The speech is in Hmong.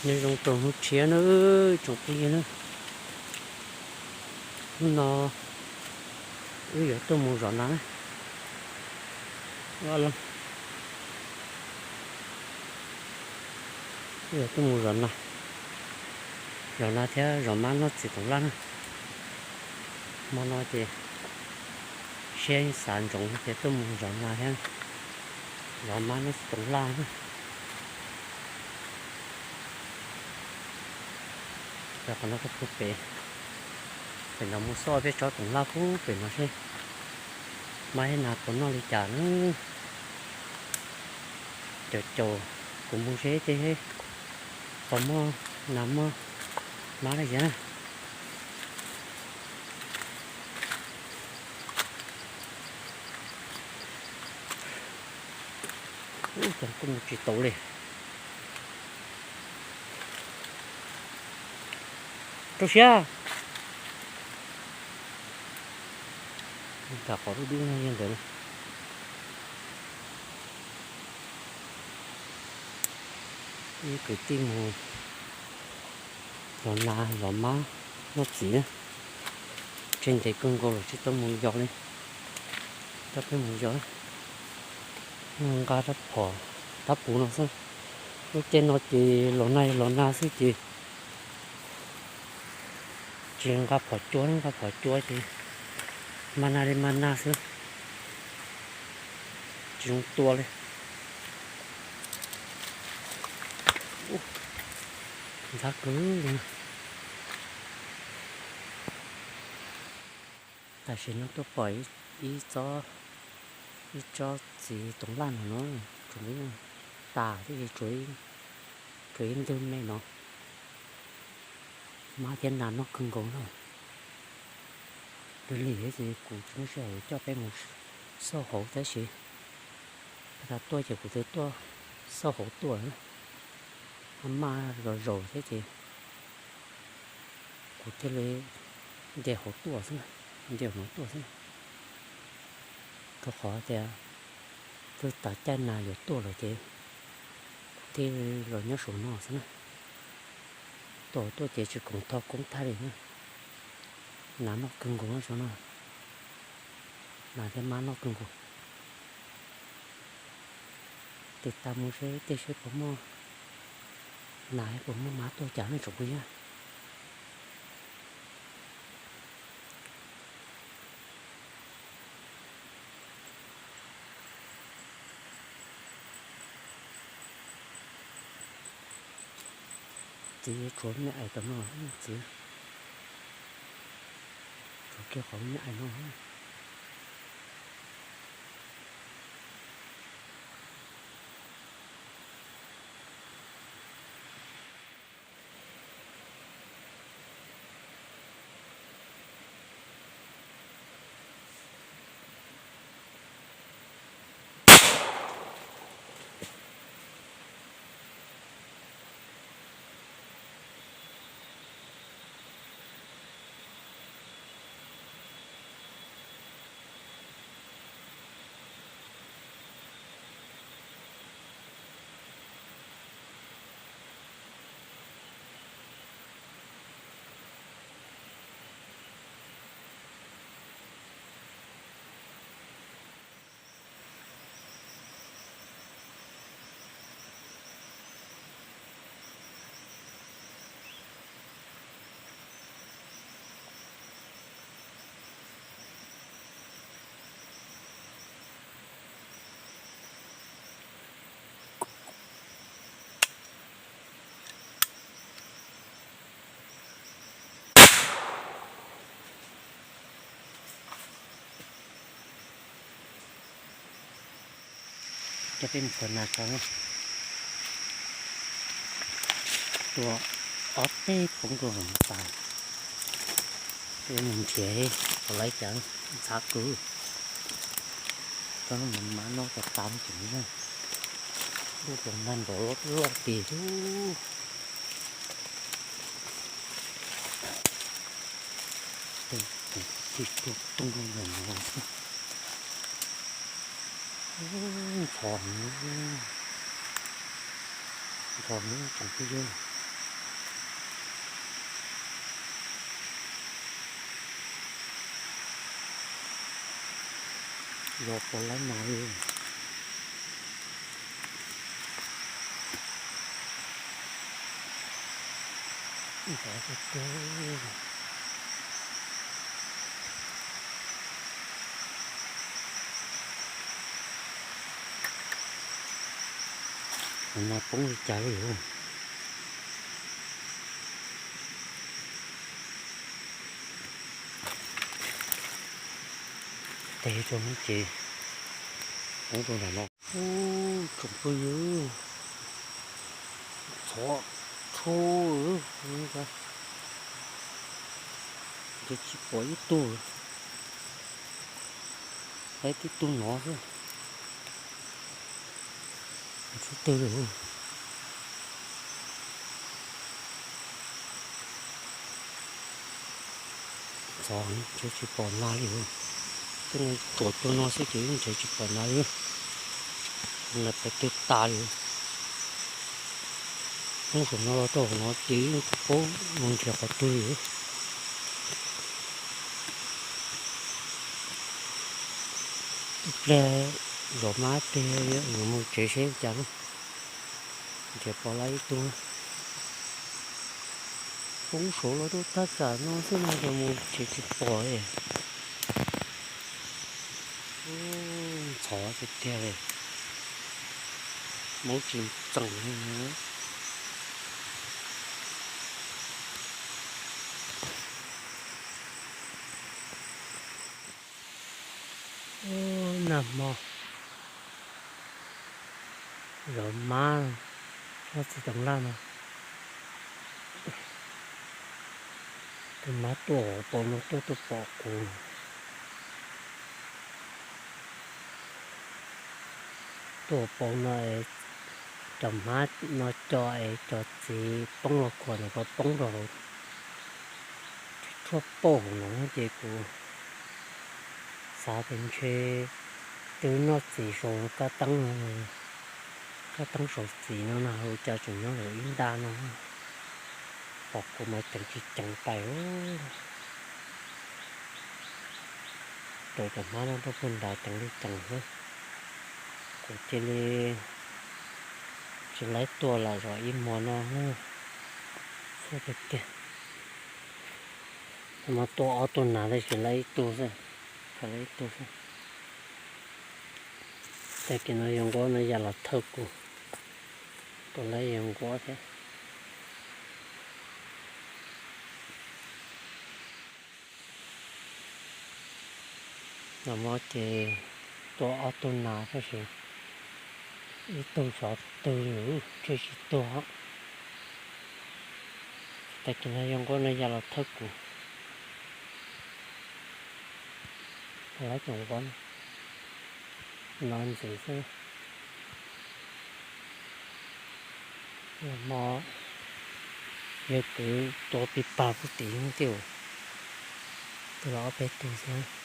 Nyob zoo rau hnub tshiab na, tsoom phooj ywg na. Hnub no wb yuav tuaj mus zov nas. Wb yuav tuaj mus zov nas, zov nas thiab zov mab noj txiv toov laj na. Hmo no ces siab xav ntsoov ces tuaj mus zov nas thiab zov mab noj txiv toov laj na. Qhov no kuj pem, pem no mus xauj peb tsob toov laj pub pem no seb mab thiab nas puas noj li cas na. Caum caum kuv mus seb tej puas muaj nas muaj mab li cas na. Ub, kuj mus tsis tau li. Rau siab. Tham qhov dub dub no yog ntawd. Ib kwv tij mus zov nas zov mab noj txiv na. Tseg ntev kawg nkaus lawm tsis tau mus yos li. Coj peb mus yos. Nqa rab phom, rab puv no xwb. Lub caij no ces los nag los nag xwb ces tsis nqa phom cua, nqa phom cua ces mas nag li mas nag xwb, tsis zoo tua li. Ntxhab kawg li. Tam sim no tuaj pom ib tsob, ib tsob txiv toov laj no no, tsuas tas thiab, tsuas ib ntwg me no. Mab thiab nas noj kawg nkaus na. Lig lig ces kuv tsis muaj sij hawm coj peb mus xauj hauv tab sis tas tuaj ces kuv twb tuaj xauj hauv tuaj lawm. Maj maj los zaum thiab ces kuv thiaj li nce hauv tuaj xwb, nce hauv no tuaj xwb. Rau qhov tias twb tas caij nas yuav tuaj lawm ces kuv thiaj los nyob saum no xwb na. Tuaj hauv tuaj ces tsis khoom thov koob thaij li na. Nas noj kawg nkaus saum no. Nas thiab mab noj kawg nkaus. Tig tag mus seb tej seb puas muaj nas thiab puas muaj mab tuaj cas nej tsoom phooj ywg. Txiv yuav tshuav me ais tom no txiv, tshuav kiag qhov me ais no. Coj peb mus khaws nas tso na. Tua ob peb poob rau hauv tas. Peb mus nrhiav qhov laiv cas ntxhab kawg. Koj mus mab noj tas tas no ces nws lub tus nag nrov loj loj tiag lub. Tus tib tuaj tooj rau ntawm no xwb. Ntxhov heev, ntxhov heev tsoom phooj ywg. Zov pov laib nas li. Zov tiag tiag. Qhov no poob li cas li os. Tes rau ces poob rau nram no. Ub, tsoom phooj ywg, txhov tshuaj, ntshe tsis pom ib tug, peb tib tug no xwb. Txhob twg li, txhov ntshe tsis pom nas li. Tej no tsuas cua no xwb ces yeej ntshe tsis pom nas li. Nas pes twg tas li. Hnub saum no los rau hauv no ces yeej tsis paub mus nrhiav qhov twg li. Ib pliag zov mab tes yuav mus tsev seb cas na. Nrhiav pom lawm ib tug. Poob saud los rau thaj tsam no xwb no ces mus tsev tsis pom li. Ntxhov tiag tiag li. Maub tsis txeem li. Nag hmo zov mab noj txiv toov laj no, tus mab tuaj hauv paus no tuaj tuaj pom kuv. Tuaj hauv paus no es cov hmab no co es cov txiv poob los khuam ntawm ko poob rau hauv tshuaj pauj hauv no ces kuv xav tias ntshe twb noj txiv saum kab teeb, kab teeb saum txiv no na, ua cas tseem nyob ntawm ib nta no. Pom kuv mas ceev tsis ceev pais. Rau cov hmab no rau puag nrad ceev li ceev xwb. Kuv cia li tsis laib tua lam zov ib hmo no xwb tiag tiag. Mas tua ob tug nas tab sis laib ib tug xwb, laib ib tug xwb. Tag kis no yog nquab no ya los thawj kuv, tua laib yog nquab thiab. Nag hmo ces tua ob tug nas tab sis ib tug xyov twg li, tseg tsis tuag. Tag kis no yog nquab no ya los thawj kuv. Laib tus nquab no ntxiv xwb. Nag hmo yawg kwv tua pis pag puag tim thiab, tua los ob peb tug xwb.